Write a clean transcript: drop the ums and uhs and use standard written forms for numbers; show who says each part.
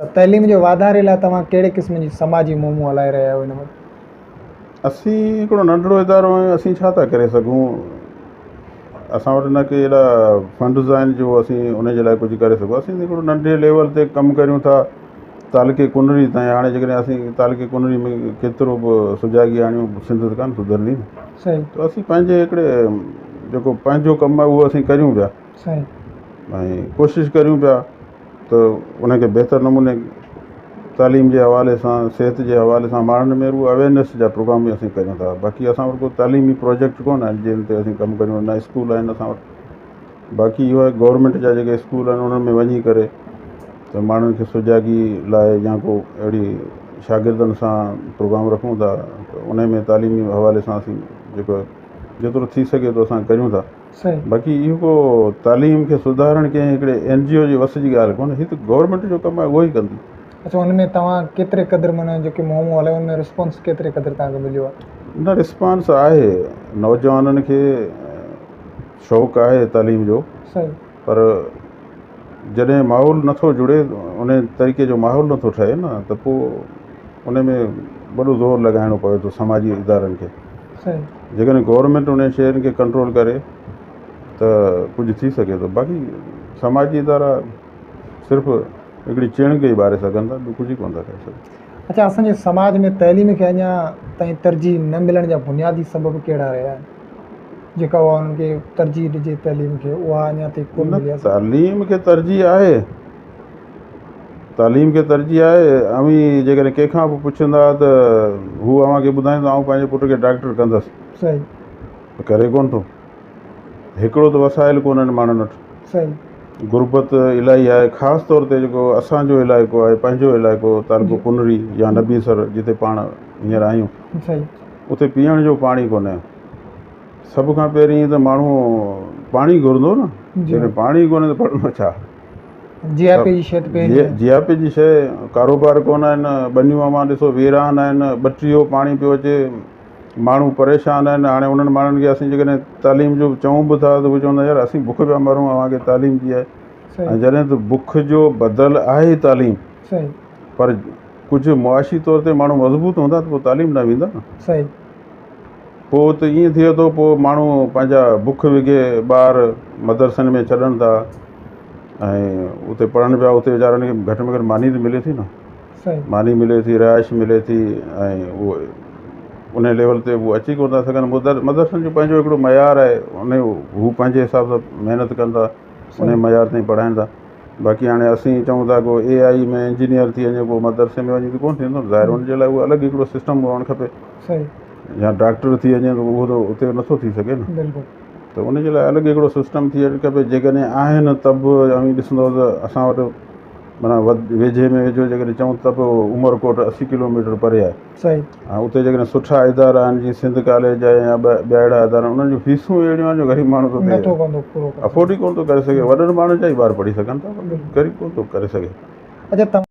Speaker 1: تعليم جي واڌاري لاء توهان ڪهڙي قسم جي سماجي مهم هلائي رهيا آهيو هن وقت؟
Speaker 2: اسين هڪڙو ننڍڙو ادارو آهيون اسين ڇا ٿا ڪري سگهون اسان وٽ نه ڪي ايڏا فنڊز آهن جو اسين ان جي لاء ڪجهه ڪري سگهون اسين هڪڙو ننڍي ليول تي ڪم ڪريون ٿا تعلقي ڪنري تائين هاڻي جيڪڏهن اسين تعلقي ڪنري ۾ ڪيترو به سجاڳي آڻيون سنڌ ته ڪانه سڌرندي
Speaker 1: صحيح
Speaker 2: ته اسين پنهنجي هڪڙي جيڪو پنهنجو ڪم آهي اهو اسين ڪريون پيا
Speaker 1: صحيح
Speaker 2: ۽ ڪوشش ڪريون پيا ته ان کي بهتر نموني تعليم جي حوالي سان صحت جي حوالي سان ماڻهن ۾ رڳو اويئرنيس جا پروگرام به اسين ڪريون ٿا باقي اسان وٽ ڪو تعليمي پروجيڪٽ ڪونه آهن جن تي اسين ڪم ڪريون نه اسڪول آهن اسان وٽ باقي اهو آهي گورنمينٽ جا جيڪي اسڪول آهن انهن ۾ وڃي ڪري ته ماڻهن کي سجاڳي لاء يا ڪو اهڙي شاگردن سان پروگرام رکون ٿا ته ان ۾ تعليمي حوالي سان اسين جيڪو جيترو ٿي سگهي ٿو اسان ڪريون ٿا
Speaker 1: صحيح.
Speaker 2: باقي اهو ڪو تعليم کي سڌارڻ ڪنهن هڪڙي اين جي او جي وس جي ڳالهه ڪونهي هي ته گورنمينٽ جو ڪم آهي اهو ئي ڪندي.
Speaker 1: اڇا ان ۾ توهان ڪيتري قدر معنيٰ جيڪي مهمون هلايو ان ۾ رسپانس ڪيتري قدر توهان کي مليو آهي؟
Speaker 2: نه رسپانس آهي نوجوانن کي شوق آهي تعليم جو
Speaker 1: صحيح.
Speaker 2: پر جڏهن ماحول نٿو جڙي ان طريقي جو ماحول نٿو ٺهي نه ته پوء ان ۾ وڏو زور لڳائڻو پوي ٿو سماجي ادارن کي.
Speaker 1: صحيح.
Speaker 2: جيڪڏهن گورنمينٽ انهن شين کي ڪنٽرول ڪري ته ڪجهه ٿي سگهي ٿو باقي سماجي ادارا صرف هڪڙي چڻگ ئي ٻاري سگهن ٿا ٻيو ڪجهه ئي ڪونه ٿا ڪري سگهن.
Speaker 1: اڇا اسان جي سماج ۾ تعليم کي اڃا تائين ترجيح نه ملڻ جا بنيادي سبب ڪهڙا رهيا آهن جيڪا اها انهن کي ترجيح ڏجي تعليم کي اها اڃا تائين ڪونه
Speaker 2: نه
Speaker 1: ملي آهي.
Speaker 2: تعليم کي ترجيح آهي تعليم کي ترجيح آهي اوهين جيڪڏهن ڪنهن کان به پڇندا ته هو اوهان کي ٻڌائيندو آئون پنهنجي پٽ کي ڊاڪٽر ڪندس
Speaker 1: صحيح
Speaker 2: پر ڪري ڪونه ٿو هڪڙو ته وسائل ڪونهن ماڻهن وٽ
Speaker 1: صحيح
Speaker 2: غربت الاهي آهي خاص طور تي جيڪو اسانجو علائقو آهي پنهنجو علائقو تعلقو ڪنري يا نبي سر جتي پاڻ هينئر آهيون
Speaker 1: صحيح
Speaker 2: اتي پيئڻ جو پاڻي ڪونهي سڀ کان پهرين ته ماڻهو پاڻي گهرندو نه جيڪڏهن پاڻي ڪونهي ته پڙهندو ڇا
Speaker 1: جياپي جي شيء ته پهرين آهي.
Speaker 2: جياپي جي شيء ڪاروبار ڪونه آهن، ٻنيون اوهان ڏسو ويران آهن، ٻٽيهو پاڻي پيو اچي، ماڻهو پريشان آهن، هاڻي انهن ماڻهن کي اسين جيڪڏهن تعليم جو چئون به ٿا ته هو چوندا يار اسين بک پيا مرون اوهان کي تعليم جي آهي ۽ جڏهن ته بک جو بدل آهي تعليم پر ڪجهه معاشي طور تي ماڻهو مضبوط هوندا ته پوء تعليم ڏانهن ويندا نه. پوء ته ائين ٿئي ٿو پوء ماڻهو پنهنجا بک وگهي ٻار مدرسن ۾ ڇڏن ٿا ۽ اتي پڙهن پيا اتي ويچارن کي گهٽ ۾ گهٽ ماني ته ملي ٿي نه ماني ملي ٿي رهائش ملي ٿي ۽ اهو ان ليول تي هو اچي ڪونه ٿا سگهن مدرسن جو پنهنجو هڪڙو معيار آهي ان هو پنهنجي حساب سان محنت ڪن ٿا ان معيار تائين پڙهائن ٿا باقي هاڻي اسين چئون ٿا ڪو اي آئي ۾ انجنيئر ٿي وڃي ڪو مدرسي ۾ وڃي ته ڪونه ٿيندو ظاهر ان جي لاء اهو الڳ هڪڙو سسٽم هئڻ کپي يا ڊاڪٽر ٿي وڃي ته اهو ته اتي نٿو ٿي سگهي نه
Speaker 1: بلڪل
Speaker 2: ته ان جي لاء الڳ هڪڙو سسٽم ٿي وڃڻ کپي جيڪڏهن آهن ته به اوهين ڏسندو ته اسان وٽ معنيٰ ويجهي ۾ ويجهو جيڪڏهن چئون ته به عمرڪوٽ 80 ڪلوميٽر پري آهي
Speaker 1: صحيح
Speaker 2: ۽ اتي جيڪڏهن سٺا ادارا آهن جيئن سنڌ ڪاليج آهي يا ٻيا اهڙا ادارا آهن انهن جون فيسون اهڙيون آهن جو غريب ماڻهو ته
Speaker 1: نٿو ڪندو پورو
Speaker 2: افورڊ ئي ڪونه ٿو ڪري سگهي وڏن ماڻهن جا ئي ٻار پڙهي سگهن ٿا غريب ڪونه ٿو ڪري سگهي.
Speaker 1: اچا.